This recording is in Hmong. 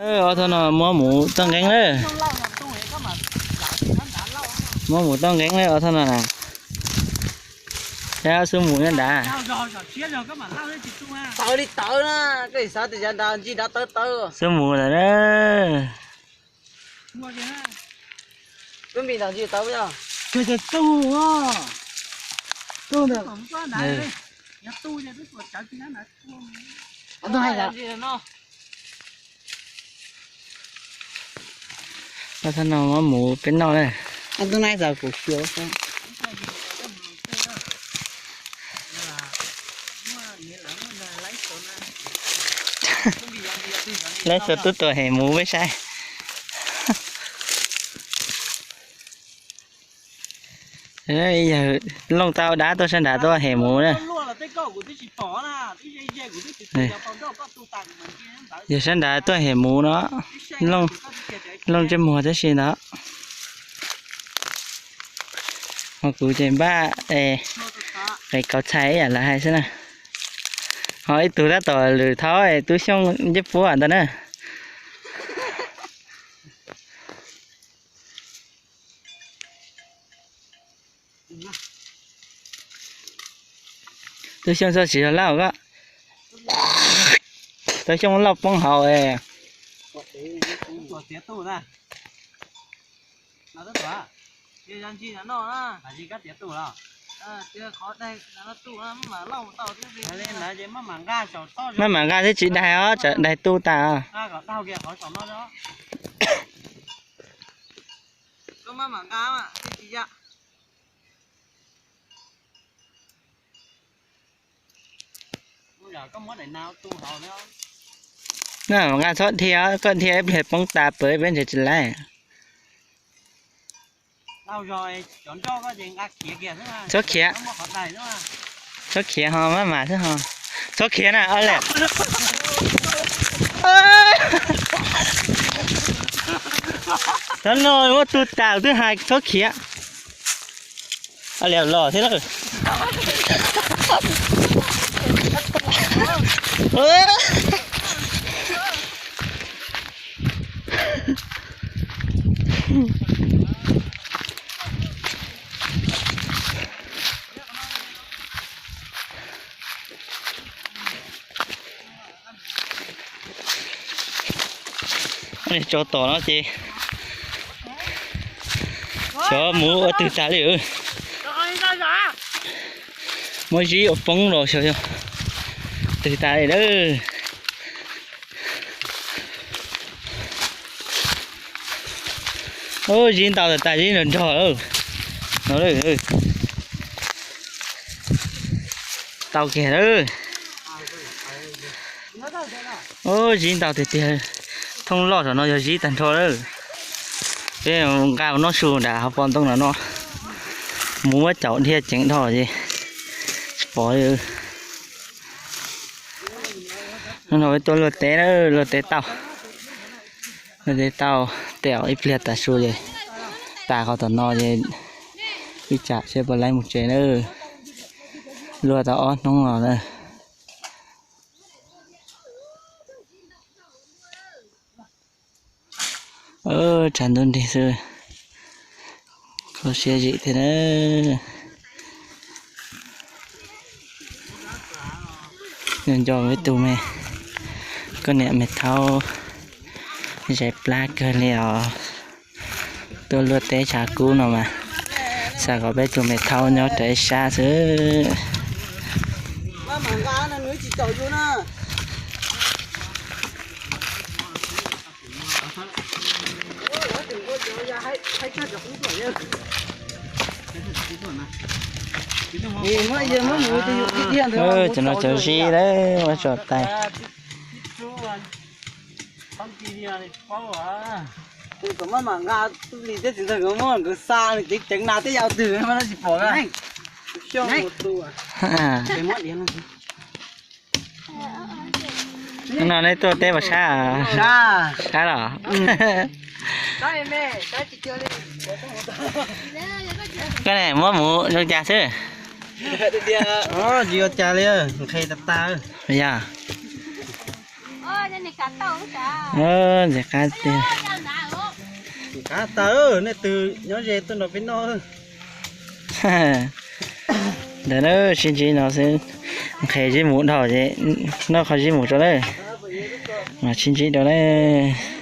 Ob tog no muab mus toj nqeeb lawm. Muab mus toj nqeeb lawm ob tog no na. Yog xub mus nyob nrad. Tawv li tawv na, koj xav tias yav nrad ntsig nrad tawv tawv. Xub mus lawm na. Lub npis nrad ntsig tawv yog. Kawg tias tug, tug ntawd. Ob tog no muab mus peb noj na. Tus nai xav kuv xyuas. Lawv txhua tub tuaj hem mus peb saib. Yawg Looj tau dab tuaj sab nrad tuaj hem mus na. Yawg sab nrad tuaj hem mus no. Looj ntsej muag tab sis ntawd. Ho kuv ces npaj es kauv txhais ib yam lawv hais xwb na. Ho ib tug tab tom lwm thaub es Tub Xyooj ncej puab ntawd na. Tub Xyooj txhob siv zog lauj ko. Tub Xyooj lauj poob hauv es. Maj mam nqa thiab tsis daig os, tsam daig tu tas. Nqa txhob dhia, koj dhia ib pliag poob tas pawv peb ntshe tsis laib. Txhob khiav, txhob khiav ho maj mam xwb ho. Txhob khiav na, o le. Txhob no muab tu tas twb hais txhob khiav. Los thiab lawm. Tso tom no ces xyov mus ua twg tas li. Muab zib ua poob los xyov twg tas li lawm. Zib ntau tas tas zib nrog nrog lawm. Tau kiag lawm. Zib ntau tiag tiag. Thooj loj saum no yog zib tag nrho lawm. Peb nqa mus noj su nram hauv paus ntoo no no. Mus muab caum dhia ceev dhau ces tsis pom li. Hnub no peb tuaj luaj teb, luaj teb tau, luaj teb tau, tes ib pliag tas su ces tas qhov tom no ces ib tsam seb puas laib mus tsev na. Luaj tau ob hnub los na. Tshav ntuj nrig xwb, kho siab zim thiab na. Nco nco ib tug me, koj niam me thaub zais plab kawg li os. Tuaj luaj teb tshav kub no mas xav kom peb tus me thaub nyob rau ib sab xwb. Cov no cov zib lawm, muab tso tais. No nej tuaj teb puas sab? Sab los? Koj ne muab mus zoo cas xwb? Tsis ua cas li, nqhis tas tas. Yog. Ntxim qab tiag. Qab tas, nej twg nyob ze tuaj nrog peb noj. Ntawm na, sib ntsib no xwb, nqhis zib mus dhau ces noj qhov zib mus rau lawm, mas sib ntsib rau lawm.